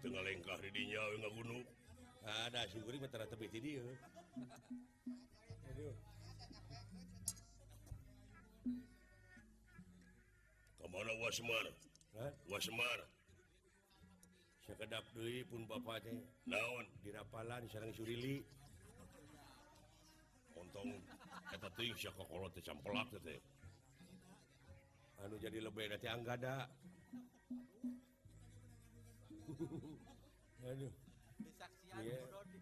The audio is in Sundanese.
Itu ngalengkah di dinya we ngagunuk. Ada si kuring mah tara tepi ti dieu. Aduh. Ka mana Wasmar? Hah? Wasmar. Sakedap deui pun bapa teh. Naon? Dirapalan sareng Surili. Ontong eta teuing sia kokolot teh campelak teh. Anu jadi lebih teh Anggada. Aduh. Disaksian Iya. ku Dodi.